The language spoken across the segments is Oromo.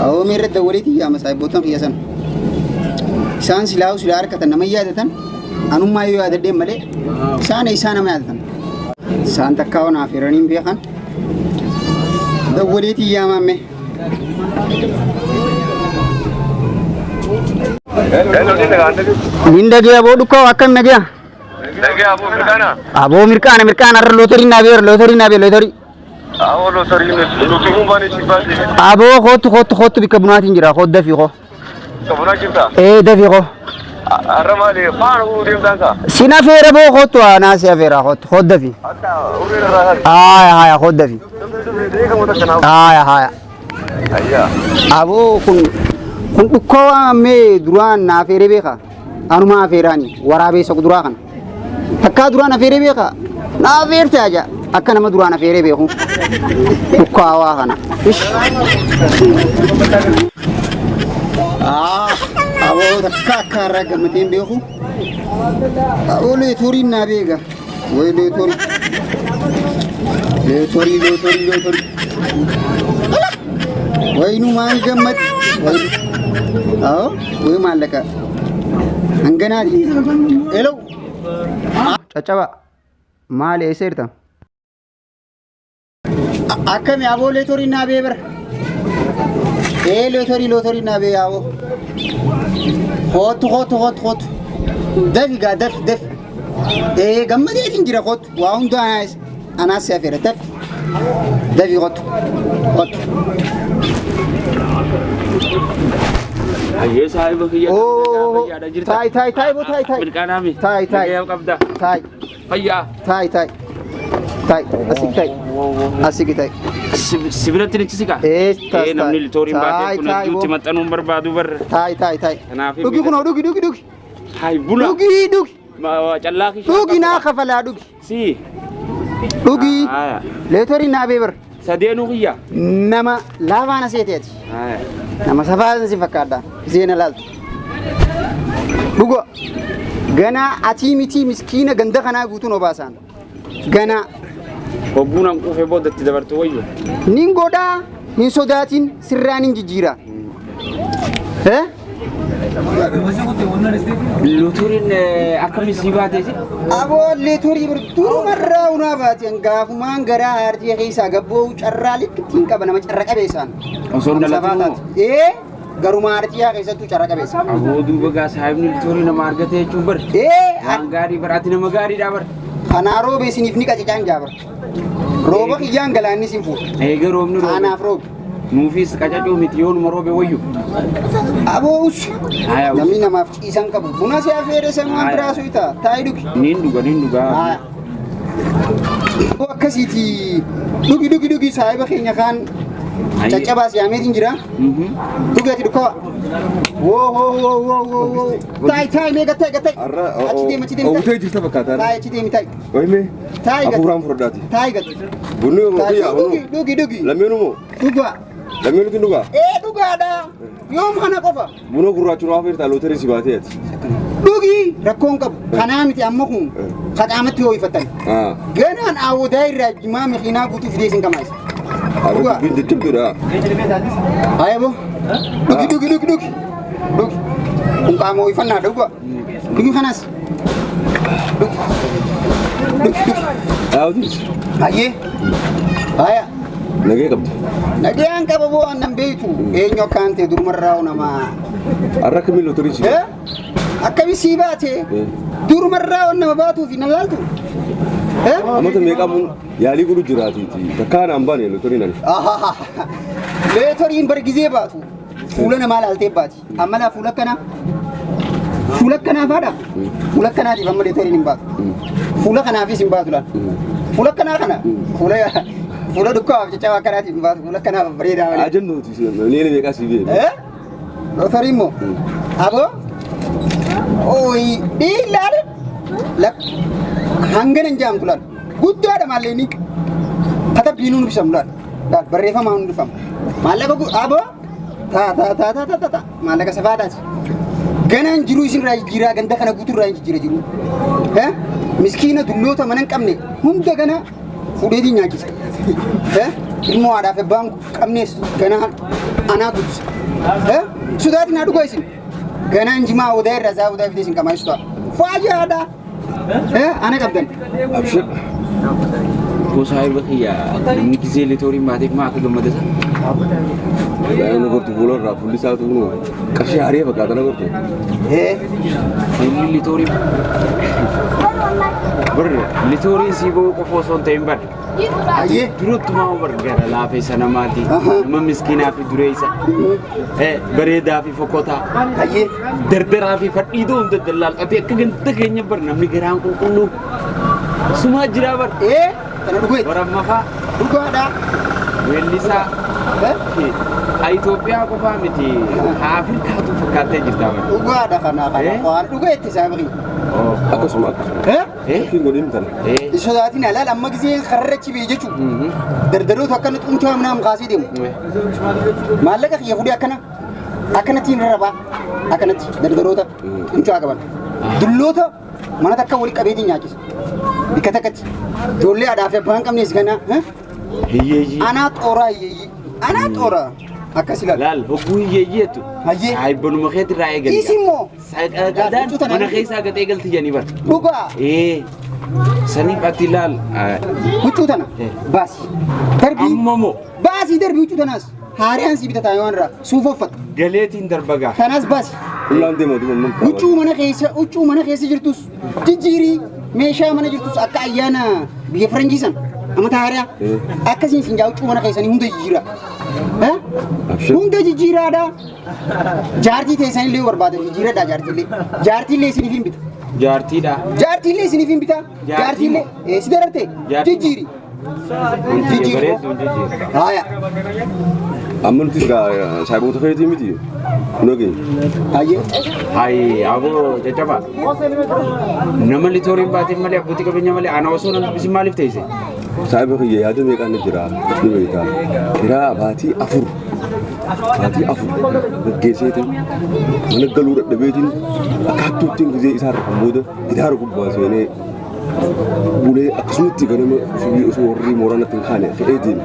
Awoo meerra dawwaleetii yaama saahibboottan kiyya sana. Isaan silaa'u silaa harkatan nama hin yaadatan anummaa yoo yaadadheen malee isaan isaa nama yaadatan. Isaan takkaa onaaf hiraniin beekan dawwaleetii yaamaa mee. Nin dhagee aboo dhukkoo akkam nagaya? Dhagee aboo mirqaana. Aboo mirqaana mirqaana har'a lootorii naa beera lootorii naa beera lootorii. Aboo lootorii nuti hun baane si baase. Aboo kootu kootu kootu bikka bunaatiin jira kootu dafii koo. Kabunaa jirta. Ee dafii koo. Har'a maali faana guruu deemtaan kaa. Sin afeera boo kootu anaa si afeera kootu kootu dafii. Akka urreen irraa haali. Haaya haaya kootu dafii. Beekamu takka naaf. Haaya haaya. Ayyaa. Aboo kun kun dhukkoo mee duraan na afeeree beeka. Anuma afeeraani waraabeessa kuduraa kana. Takkaa duraan afeeree beeka. Na afeerte aja akka nama duraan afeeree beeku. Dhukkaawaa kana. Ish. Ah, aboo takka akka har'aa gammadeen beeku. Aboo leetoriin naa beeka. Way leetorii. Leetorii leetorii leetorii. Wayinuu maan gammad. Awoo way maallaqa. Hanganaati. Hello. Caccaba. Maali eessa jirta? Akkami aboo leetorii naa bee bara. Ee leetorii lootorii naa bee aboo. Kootu kootu kootu kootu. Dafi gaa dafi dafi. Ee gammadeetiin jira kootu waa hundaa anaas anaas si afeera dafi. Dafi kootu kootu. Hayyee saahiba kiyya Oo fayyaadha jirta. taay taay taay boo taay taay. Mirqaanaami. Taay taay. Nagaya qabda. Taay Fayyaa. taay taay. Taay asii taay asii taay. Sibiratti ni cisiqa. Ee taas Ee namni litooriin baatee kun taay adduutti boo. maxxanuun barbaadu barra. Taay taay taay. Kanaaf Dhugi kunoo dhugi dhugi dhugi. Hay bula. Dhugi dhugi. Callaa kishee. Dhugi naa kafalaa dhugi. Si. Dhugi. Haya. Leetorii naa bee bar. Sadeenuu kiyya. Nama laafaan aseeti ati. Haya. Nama safaan si fakkaadha. Zeena laaltu. Dhuga. Ganaa atii mitii miskiina ganda kanaa guutuun obaasaan. Ganaa. Hogguun an quufee boodatti dabartu wayyo. Nin godhaa hin sodaatin sirraan hin jijjiira. Eh? Lootoriin akkamiin sii baatee si? Aboo leetorii bir durumarraa unaa baate gaafumaan garaa aartii keessaa gabboo carraa likkittiin qaba nama carra qabeessaan. Osoo hin Nama safaa dhalatin taate. Ee garuma aartiyaa keessattuu carra qabeessa. Aboo duuba gaa saahibni lootorii nama argate jechuun bar. Ee Waan gaarii bar ati nama gaariidha bar. kanaa roobe isiniif ni qacacaan jaabar. Rooba kiyyaan galaanni isin fuudha. Eega roobni roobe. Kanaaf roobe. Nuufis qacacuu miti yoonuma roobe wayyu. Aboo us. Haya, us. Namni namaaf ciisan qabu. Buna si afeere sanumaan Haya. biraa suuta. Taayi dhugi. Niin dhuga niin dhuga. Haya. Akkasiiti dhugi dhugi dhugi saahiba keenya kaan Hayyee. caccabaa si yaameetiin jira. Dhugi ati dhukkaba. Woo woo woo woo woo woo. Taayi taayi mee gattaayi gattaayi. Har'a Achi deemi achi deemi. oowwitee jirta fakkaata. Taayi achi deemi taayi. Wayime Taayi gatti. hafuuraan fudhadhaati. Taayi gatti. Bunni Taayi kiyya dhugi bunu dhugi dhugi. lameenuu moo Dhugaa. lameenutu dhugaa. Ee dhugaadha. Yoom kana qofa. Buna gurraacha nu afeertaa lootarii si baatee ati. Dhugi rakkoon qabu. Kanaa miti amma kun kaqaamatti hoo'ifattan. Ganaan awwadaa irraa jimaa makiinaa guutuu fidee isin qamaasa. Har'a Dhugaa. dubbiin jajjabduudha. Haya boo. Dhugi dhugi dhugi dhugi. Dhugi. Kun qaama hoo'ifannaadha dhugaa. Dhugi kanas. Dhugi. Dhugi dhugi. Daawwitis Hayyee. Haya. nagee qabdi. Nagayaan qaba boo annan beektu. Eenyu akkaan ta'e durumarraa namaa. Har'a akkamiin lootarii si Eh? Akkami sii baate? Durumarraa nama baatuufi na laaltu? Eh? Amata meeqa mun yaalii godhu jiraatiiti. Takkaa naan baane lootarii nani. Leetoriin bar gizee baatu fuula namaa laaltee baati. Amma laa fuula akkanaa. Fuula akkanaa faadha. Fuula akkanaatiif amma leetoriin hin baatu. Fuula kanaafis hin baatu laal. Fuula akkanaa kana fuula fuula dukkaaf jecha akkanaatiif hin baatu. Fuula akkanaaf bareedaa malee. Ajannuuti leela meeqaa si beeku. Eh? Lootorii immoo? Aboo? Ooyi dhiillaale. Hangana hin jaamtu laal. Guddaadha maalleenni. Katabbiinuu nu bisamu laal. Laal barreeffamaan nu bifamu. Maallaqa aboo? Taa taa taa taa taa taa maallaqa safaa taati. Ganaan jiruu isin irraa jijjiiraa ganda kana guutuu irraa hin jijjiira jiru. Eh? Miskiina dulloota mana hin qabne hunda gana fuudheetiin nyaachisa. Eh? Ilmoo haadhaaf abbaan qabnees ganaa anaa guddisa. Sodaatiin haa dhugaa isin. Ganaan jimaa odaa irraa isaa odaa fidee isin qamaa ibsu ta'a. Faayaadha. Ana qabdan. Abshir. Saahiba kiyya namni gisee litooriin baateef maa akka gammada isa? Baay'ee gortu fuula irraa fuulli isaa tuunu qarshii haaree fakkaata na gortu. Fuulli litooriin bar litooriin sii ba'uu qofa osoo hin ta'in bar. Ayyee. Durattumaa bar gara laafeessa namaati. Nama miskiinaa fi dureessa. Bareedaa fi fokkotaa. Ayyee. Dardaraa fi fadhiidoo hunda dallaalqatee akka ganda keenya bar namni garaan qulqulluu. Sumaa jiraa bar. Kana dhugeeti. Barammaffaa Dhugaadha. weellisaa Itoophiyaa qofaa miti Afrikaatu fakkaattee jirta bar. Dhugaadha kana kana. Waan dhugeetti saabiqi. Akkasuma akkasuma. Shakkiin godhin tana. Sodaatiin alaal amma gisee kararrachi bee jechuun dardaroota akkana xuncaa amnaam kaasee deemu. Maallaqa kiyya fudhee akkana akkanatti hin rarrabaa akkanatti dardaroota xuncaa qaban. Dulloota mana takka wali qabeetiin nyaachisa. Bikka takkatti ijoollee haadhaa fi abbaan qabnes ganaa. Hiyyeeyyii. Anaa xooraa hiyyeeyyii. Anaa xooraa akkas ilaala. Laal hogguu hiyyeeyyii jettu. Hayyee. Saayibbanuma keetti irraa eegali. Isi immoo. Gadaan mana keessaa gatee galti jedhanii bar. Dhugaa. Saniif ati laal. Huccuu tana baasi. Darbii. Amma moo. Baasii darbii huccuu tanaas. Haariyaan si bitataa yoo irraa suufa uffata. Galeetiin darbagaa. Tanaas baasi. Kullaan deema duuba mamma. Huccuu mana keessa jirtus jijjiirii meeshaa mana jirtus akka ayyaana biyya faranjii sana amata haariyaa akkasiin sin jaa huccuu mana keessanii hunda jijjiiraa. Hunda jijjiiraadha. Jaartii teessanii illee barbaada jijjiiradha jaartii illee. Jaartii illee isiniif hin bita. Jaartiidha. Jaartii illee isiniif hin bita. Jaartii illee si dararte jijjiiri. Jijjiiri. Haaya. Amma nuti saayiboota keetii miti. Nagee. Hayyee. Hayi aboo caccaba. Nama litooriin baateen malee abbootii qabeenya malee ana osoo nama isin maaliif teesse? Saayiba kiyya yaada meeqaan jira ni beektaa. Kiraa baatii afur. Baatii afur gaggeesseetiin mana galuu dadhabeetiin akka hattuuttiin gisee isaa irra booda gitaara gubbaa seenee bulee akkasumatti ganama osoo warri mooraa natti hin kaane fe'ee deeme.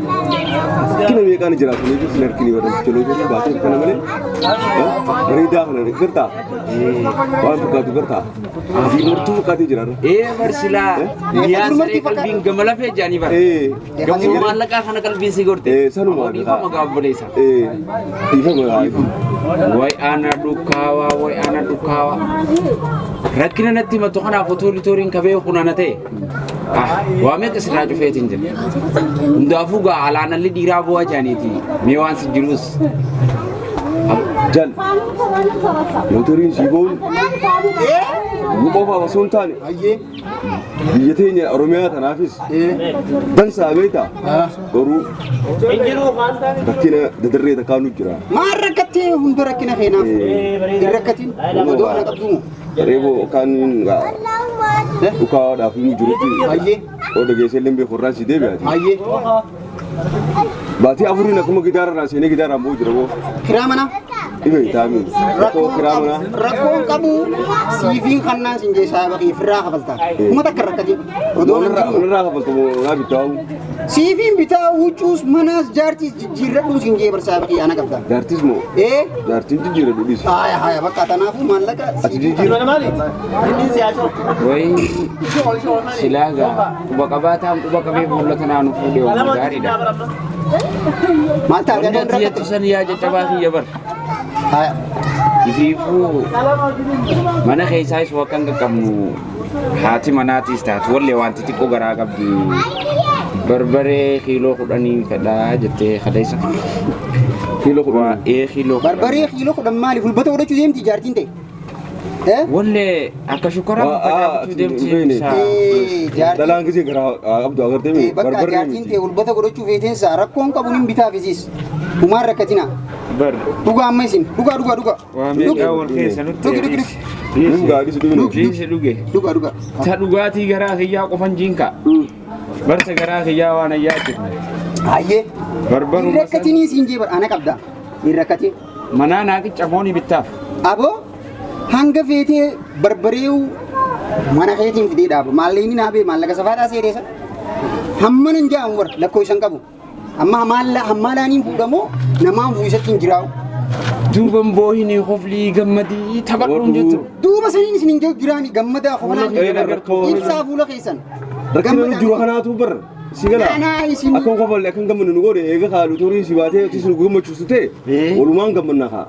Rakkina meeqaan jira kun sin harkini barreessicha lootonni baatee kana malee bareedaa kana gartaa waan fakkaatu gartaa asii martuu fakkaatee jira. Bar silaa miyaa saree qalbiin gama lafee jaanii bara. Gamoo maallaqaa kana qalbiin si gorte. Sanuma. Dhiifama gaabboleessa. Dhiifama. Way ana dhukaawaa way ana dhukaawaa. Rakkina natti himatu kanaaf otoo litooriin kabee kunana ta'e. Waa meeqa sirraa cufeetiin jira. Hundaafuu gaa alaanalli dhiiraa bu'aa jaaniiti. Mee waan si jirus. Jal. Lootoriin sii ba'uun nu qofaaf osoo hin taane biyya teenya Oromiyaa tanaafis dansaa beektaa garuu rakkina dadarree takkaa nu jira. Maal rakkattee hunda rakkina keenaaf hin rakkatin odoo ana qabdu moo. Reeboo kan dhukaadhaaf nu jirutti oo dhageessee illee beeku irraan si deebi'aati. Hayyee. Baatii afuriin akkuma gitaara irraan seenee gitaaraan ba'u jira boo. Kiraa manaa. Dhibee taa'ame. Rakkoo kiraa manaa. Rakkoon qabu siifiin kannaan sin jeessaa baqee firraa kafaltaa. Kuma takka rakkatin. Odoo irraa kafaltu naa bittaa'u. Siifiin bitaa huccuus manaas jaartiis jijjiirradhuu sin jee barsaa baqee ana qabda. Jaartiis moo? Jaartiin jijjiirradhu dhiisi. Haya haya bakka tanaafuu maallaqa. Ati jijjiirra. Way silaa gaa quba qabaataan quba qabee boolla tanaa nu fuudhee waan gaariidha. Maal taatee Wanni ati jettu san yaa caccabaa kiyya bar. Haya. Ifiifuu mana keessaayis wakka hin qaqqabnu haati manaatiis taatu wallee wanti xiqqoo garaa qabdi. Barbaree kiiloo 10 fedhaa jettee kaleessa. Kiiloo 10? Ee kiiloo 10. Barbaree kiiloo 10 maali? Hulbata godhachuu deemti jaartiin ta'e. Wallee akka shukkaraa facaafachuu deemti. Dhalaan gisee garaa qabdu agartee mi? Bakka Barbarree jaartiin miti. ta'e hulbata godhachuu feeteensa rakkoon qabu nin bitaafisiis. Humaan rakkatina. Bar. Dhugaa amma isin dhugaa dhugaa dhugaa. Waa meeqaa wal keessa nutti. Dhugi dhugi dhugi. Dhugaa dhiisi dhugi. Dhiisi dhuge. Dhugaa dhugaa. Ta dhugaatii garaa kiyyaa qofan jiinka. Barsa garaa kiyyaa waan ayyaa jiru. Hayyee. Barbaruma Hin rakkatinii siin jee bar ana qabda. Hin rakkatin. Manaa naa qiccamooni bittaaf. Aboo hanga feetee barbareewu mana keetiin fidee dhaaba. Maallaqni naa bee maallaqa safaadhaa seereessa. Hamma nan ja'amu bar lakkoo isan qabu. Amma hammaalaaniin fuudhamoo namaan fuusatti hin jiraa'u. Duuban boohinii hoflii gammadii taphadhuun jettu. Duuba saniin isin hin jiru jiraani gammadaa Fuula qofanaa rakkoo- ibsaa fuula keessan. Rakkina nu jiru kanaatu bar si gala. Kanaa isin- Akkam qofalle akkan gammannu nu godhe eega kaa lootorii si baatee otis nu gammachiisu ta'e walumaan gammanna kaa.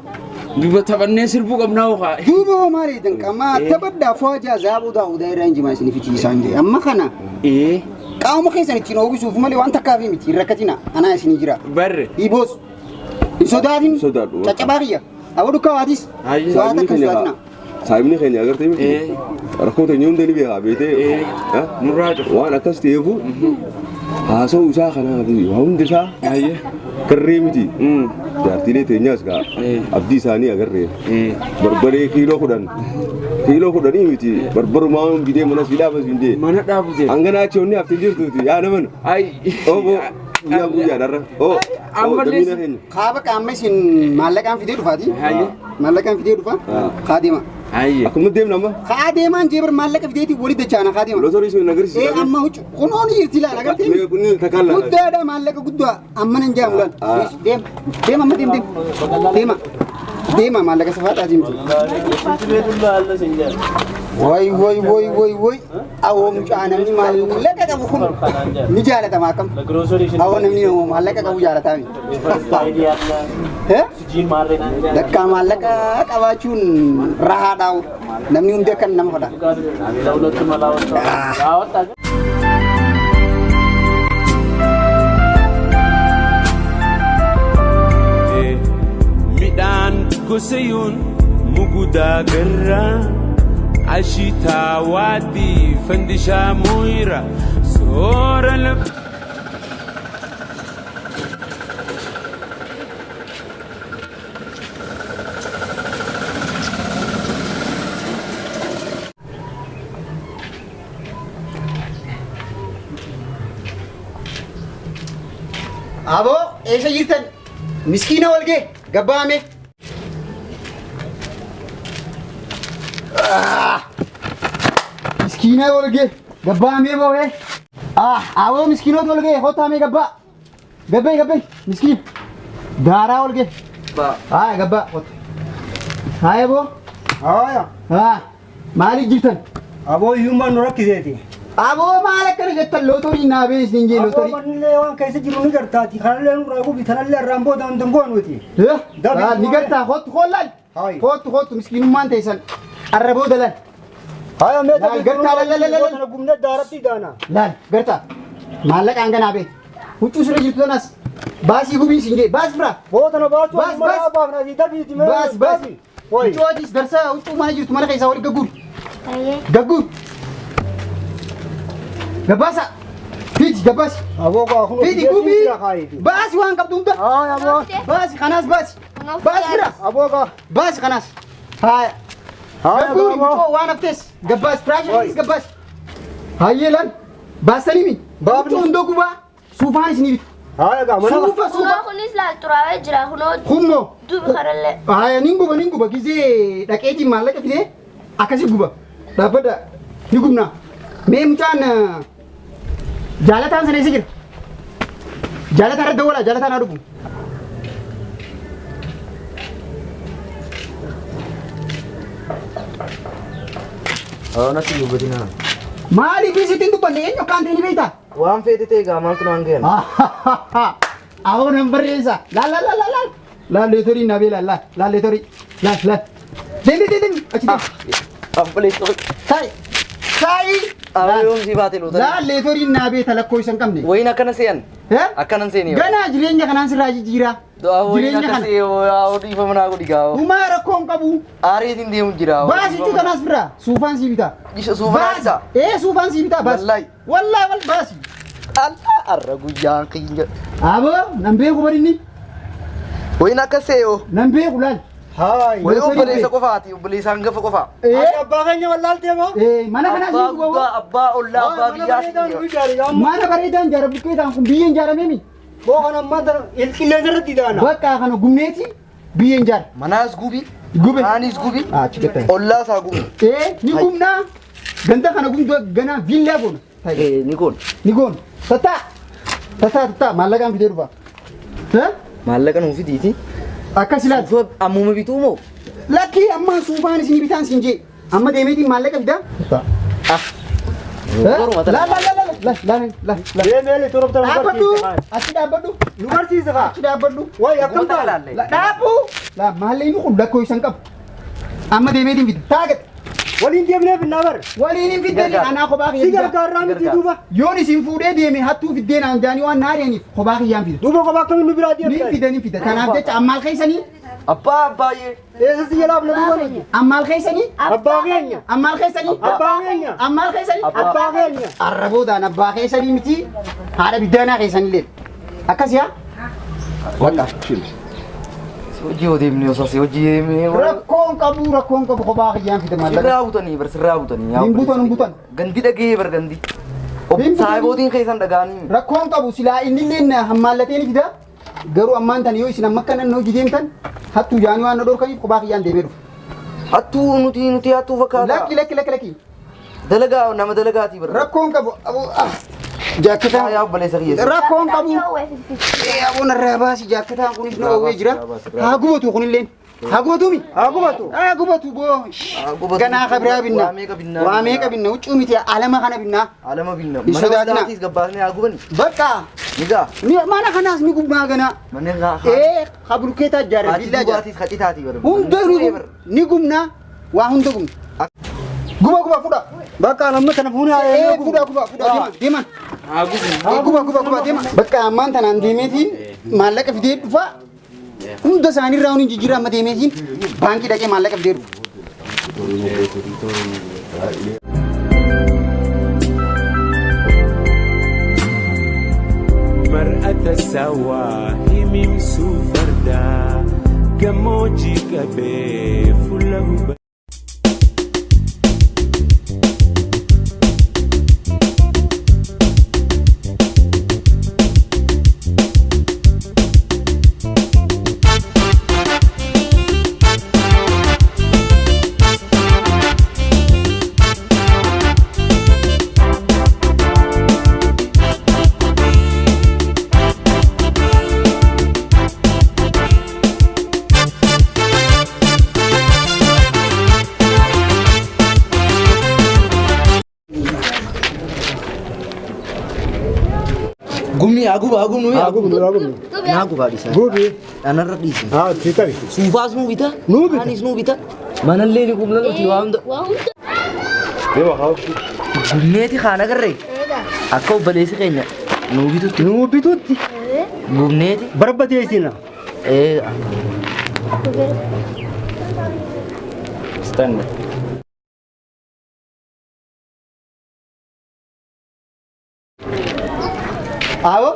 Duuba taphannee sirbuu qabnaa hoo kaa. Duuba hoo maal eedan qamaa taphadhaa fo'aa zaabuu daa'uudaa irraa hin jimaa isin fichiisaan jee amma kana qaama keessan ittiin oogisuuf malee waan takkaafi miti hin rakkatina anaa isin jira. Barre. Hiboos hin sodaatin Sodaadhu. caccabaa kiyya aboo dukkaa waatis Hayyee. waa takka hin sodaatina. Saayibni keenya agartee miti. Rakkoo teenya hunda ni beekaa beetee. Nurraa cufu. Waan akkas ta'eefu haasa'uu isaa kanaaf waa hundi isaa Hayyee. garree miti. Jaartiilee teenyaas gaa abdii isaanii agarree. Barbaree kiiloo 10. Kiiloo 10 miti. Barbarumaa bitee mana sii dhaabas hin dee. Mana dhaabu jee. Hangana achi onni haftee jirtuuti yaa naman. Ay. Obbo guyyaa guyyaadharra. Oo. Ammallee Damiina keenya. Kaaba qaama isin maallaqaan fidee dhufaati. Hayyee. Maallaqaan fidee dhufa kaa deema. Hayyee. Akkuma deemna amma. Kaa deemaan jeebar maallaqa fideetii walitti dachaana kaa deema. Lootorii sun agarsiisa. Ee amma huccu kunoon jirti ilaala agartee. Mee kun takkaan laala. Guddaadha maallaqa guddaa amma nan jaamu laal. Deema deema amma deem deem deema deema maallaqa safaadhaa miti. Way way way way way awoo mucaa namni maallaqa qabu kun ni jaalatama akkam. Awoo namni maallaqa qabu jaalataami. Dakkaa maallaqa qabaachuun rahaadhaa namni hundi akkan nama fedha. Midhaan gosayuun mugudaa garraa ashitaa waadii fandishaa moyira soora laf. Aboo eessa jirtan? Miskiina walgee gabbaame. Miskiina walgee gabbaame boo'ee. Aboo miskiinota walgee hottaame gabbaa. Gabbee gabbee miskiin. Daaraa walgee. Haa gabbaa hotta. Haa aboo. Haaya. Maaliif jirtan? Aboo hiyyummaan nu rakkiseeti. Aboo maal akkana jettan lootorii naabee isin jee Aboo lootorii. manillee waan keessa jiru ni gartaati. Kanallee nurraa gubi tanallee irraan booda hin goonuuti. Ni gartaa hottu hollaal. Hottu hottu miskiinummaan teessan arra booda laal. Haaya mee Laal gartaa laal laal laal. Tana gubnee daaratti daana. Laal gartaa maallaqaan ganaa bee huccuu sirra jirtu tanas baasii gubii isin jee baas bira. Bootana baachuu Baas, baas. mana baafna asii dafiiti mee. Baas baas. Wayi. Huccuu atis darsaa huccuu mana jirtu mana keessaa wali gagguur. Gagguur. Gabbaasa. Fiiti gabbaasi. Aboo kaa kun Fiiti gubii. Baasi waan qabdu hunda. Haaya aboo. Baasi kanaas baasi. Baasi bira. Aboo kaa. Baasi kanaas. Haaya. Haaya Gagguuri aboo. mucoo waan haftes gabbaas firaasha gabbaas. Hayyee lan baastanii mi? Baafni. Huccuu hundoo gubaa suufaan isinii bitu. Haaya kaa mana. Suufa suufa. Kunoo kunis laal xuraawee jira kunoo Humnoo. duubi kanallee. Haaya nin guba nin guba gizee dhaqeetiin maallaqa fidee akkasi guba. Dhaabbadha ni gubna. Mee mucaan jaalataan sana eessa jira? Jaalataan irra dawwalaa jaalataan haa dhufu. Natti dubbatinaa. Maaliif isitti hin dubbanne eenyu akkaan ta'e ni beektaa? Waan feete ta'e gaa maaltu naan ga'e? Awoo nan barreessa. Laal laal laal laal. Laal leetorii naabee laal laal laal leetorii laal laal. Deemi deemi deemi achi deemi. Abboleessa. Taa'i taa'i. Aboo yoom si baate loota? Laal leetorii naabee talakkoo isa hin qabne. Wayin akkana se'an. Akkanan seeni. Ganaa jireenya kanaan sirraa jijjiiraa. Wayin Jireenya akka kana. se'e yaa dhiifama naa godhi gaa. Humaa rakkoo hin qabu. Aariitiin deemu jira. Baas jechuu tanaas bira suufaan sii bitaa. Suufaan bitaa? Ee suufaan sii bitaa baas. Wallaahi. Wallaahi wal baasi. Allah arra guyyaan kiyya. Aboo nan beeku barinni. Wayin akka se'e yoo. Nan beeku laal. Haaya. Wayin obboleessa qofaati obboleessa hangafa qofaa. Ati abbaa keenya wallaaltee moo? Ee mana kanaa Abbaa sii guba. guddaa abbaa ollaa abbaa biyyaa Mana bareedaa nu ijaare yaa Mana bareedaan ijaara buqqee ta'an kun biyyeen ijaaramee Boo kana ammaa tana qilleensa irratti daana. Bakka kana gumneeti biyyeen ijaara. Manaas gubi. Gube. Kaanis gubi. Achi gattee. Ollaa isaa gubi. Ee ni gubnaa ganda kana gumdoo ganaa viillaa goona. Ni goona. Ni goona. Tattaa. Tataa tataa maallaqaan fidee dhufa. Maallaqa nuu fidiiti. Akkas ilaali. Suufa ammuma bituu moo? Lakkii amma suufaan isinii bitaan siin jee. Amma deemeetiin maallaqa fidaa. Ah. La la la la la la la la. Deemee torobta nu Dhaabbadhu. barsiisa. Achi dhaabbadhu. Nu barsiisa kaa. Achi dhaabbadhu. Wayi akkam ta'a? Dhaabbu. La maallaqni kun lakkoo isan qabu. Amma deemeetiin fida. Taagat. Waliin deemnee finnaa bar. Waliin hin fiddanii anaa kophaa Si kiyya fida. gargaarraa miti duuba. Yoon isin fuudhee deeme hattuu fiddee naan jaanii waan na ari'aniif kophaa kiyyaan fida. Duuba kophaa akkamiin nu biraa Ni deemta? fida ni fida. Kanaaf jecha ammaal keessanii Abbaa baay'ee. Eessa si jalaa na duuba nuti? ammaal keessanii Abbaa keenya. ammaal keessanii Abbaa keenya. ammaal keessanii Abbaa keenya. arraboodhaan abbaa keessanii miti haadha biddaanaa keessanillee akkas yaa Bakka. Hojii yoo deemnee osoo asii hojii deemnee. Rakkoon qabu rakkoon qabu kophaa kiyyaan fida maallaqa. Sirraa butanii bar sirraa butanii. Hin butan hin butan. Gandi dhagee bar gandi. Hin butan. Saayibootiin keessan dhagaanii. Rakkoon qabu silaa innillee hammaallatee ni fida. Garuu ammaan tan yoo isin amma akka nan hojii deemtan hattuu jaanii waan na dhorkaniif kophaa kiyyaan deemee dhufa. Hattuu nuti nuti hattuu fakkaata. Lakki lakki lakki lakki. Dalagaa nama dalagaatii bar. Rakkoon qabu jaakketaa. Yaa obboleessa kiyya. Rakkoon qabu. Aboon irraa baasi jaakketaan kunis na oowwee jira. Haa gubatu kunilleen. Haa gubatumi. Haa gubatu. Haa gubatu boo. gubatu. Ganaa kabiraa binna. Waa meeqa binnaa? Waa meeqa binna? Huccuu miti alama kana binnaa. Alama binna. Hin Mana sodaatinaa. maslaatiis gabbaasnee haa gubani. Bakka. Ni gaa. Mana kanaas ni gubnaa ganaa. Manneen haa. Kabulkeetaa ijaarre Haati villaa ijaarre. dhugaatis hacitaatii bar. Hunda ni gubnaa. Waa hunda gubna. Guba guba fudha. Bakka amma kana fuunee haa Fudha guba fudha deema deema. Haa gubnu. Guba guba guba deema. Bakka ammaan tanaan deemeetiin maallaqa fidee dhufa. Hunda isaaniirraa hundi jijjiirraa amma deemeetiin baankii dhaqee maallaqa fidee dhufa. مرأة سوا همم سوفردا جموجي كبي فله Gumni haa gubu haa gubnu. Haa gubnu haa gubnu. Naa gubaa dhiisan. Gubi. Anarra dhiisan. Haa itti qabi. Suufaas nuu bita. Nuu bita. Anis nuu bita. Manallee ni gubna nuti waa hunda. Waa hunda. Deema haa. Gubneeti kaan agarree. Akka obboleessi keenya nuu bitutti. Nuu bitutti. Gubneeti. Barbadeessina. Ee. Stand. Awoo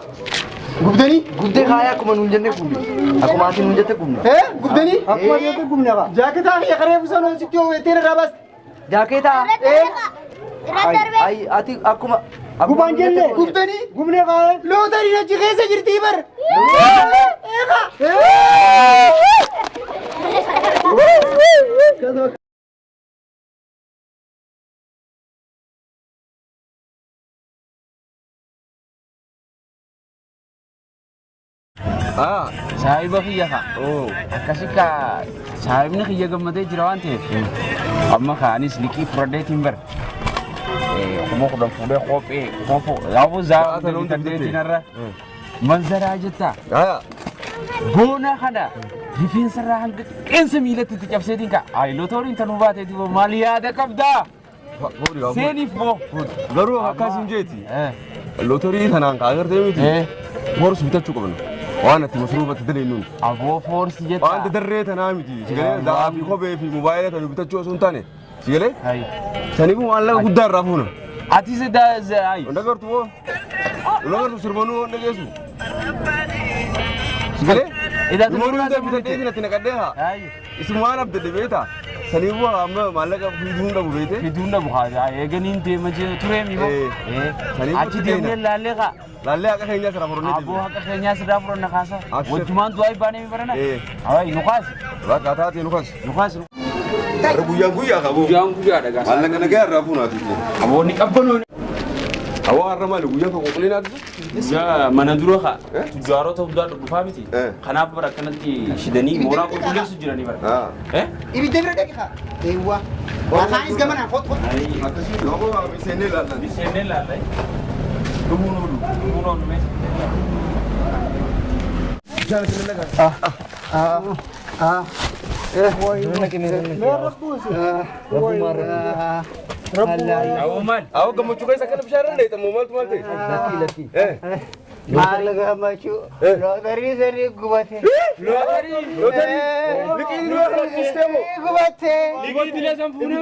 gubdanii. Gubdee kaaya akkuma nuun jenne gubne. Akkuma ati nuun jette gubne. Gubdanii. Akkuma jette gubne kaa. Jaakketaa kiyya karee fuusaan sitti oowwetee irraa baaste. Jaakeetaa. Irra darbee. Ay ati akkuma. Gubaan jenne. Gubdanii. Gubne kaa. Lootariin achi keessa jirtii bar. Saahiba kiyya haa. Akkasi kaa saahibni kiyya gammadee jira waan ta'eef. Amma kaanis liqii fudhadheetiin bara. 10,000 fuudhee kophee kofoo yaaboo zaaba bitadheetiin har'a. Manzaraa jettaa. Haa. Boona kana rifeensa irraa hanga qeensa miilatti itti cabseetiin ka'a. Ayi lootoriin tanuu baateeti boo maal yaada qabdaa? Fuudhi haa. Seeniif boo. Garuu akkas hin jeeti. Lootorii tanaan kaa agartee miti. Foorsi bitachuu qabna. Waan ati masruufatti daleenuun. Aboo foorsi jettaa. Waan darree tanaa miti. Sigalee zaa'aa fi kophee fi mobaayila tanu bitachuu osoo hin taane. Sigalee saniifuu maallaqa guddaa irraa fuuna. Ati se ayi. Onda gartuu hoo? Onda gartuu sirbanuu hoo dhageessu? Sigalee? Idaa Numoonni hunda bitadhee ati naqadhee haa. Isin waan abdadde beektaa? Saniifuu amma maallaqa fiduun dhabu beekte? Fiduun dhabu haa eeganiin deema jee turee mi boo. Saniifuu Achi deemnee laallee kaa. Laallee haqa keenyaa sirraa furannee Aboo haqa keenyaa sirraa furanna kaasa. Wajjumaan du'aa baanee mi barana? Ayi nu kaasi. Bakka taatee nu kaasi. Nu kaasi. Guyyaan guyyaa qabu. Guyyaan guyyaa dhagaa. Maallaqa nagaa irraa fuunaati. Aboo ni qabbanoo. Awwa har'a maali guyyaa kan qulqullinaatu? Guyyaa mana dura kaa tujjaarota hundaa dhufaa miti. Kanaaf bara akkanatti shidanii mooraa qulqulleessu jiranii bara. Ibidda bira dhaqi kaa. Eewwa. Akaanis gamanaan kottu kottu. Akkasii yoo seennee ilaalla. Seennee ilaalla. Dhumuun oolu. Dhumuun oolu mee. Awwa gammachuu keessa akkana bishaan irra dheexamu maaltu maal ta'e? Maal gammachuu lootarii sanii gubate. Lootarii! Lootarii! Liqii dura rakkistee moo? Gubate. Liqii dilee san fuunee.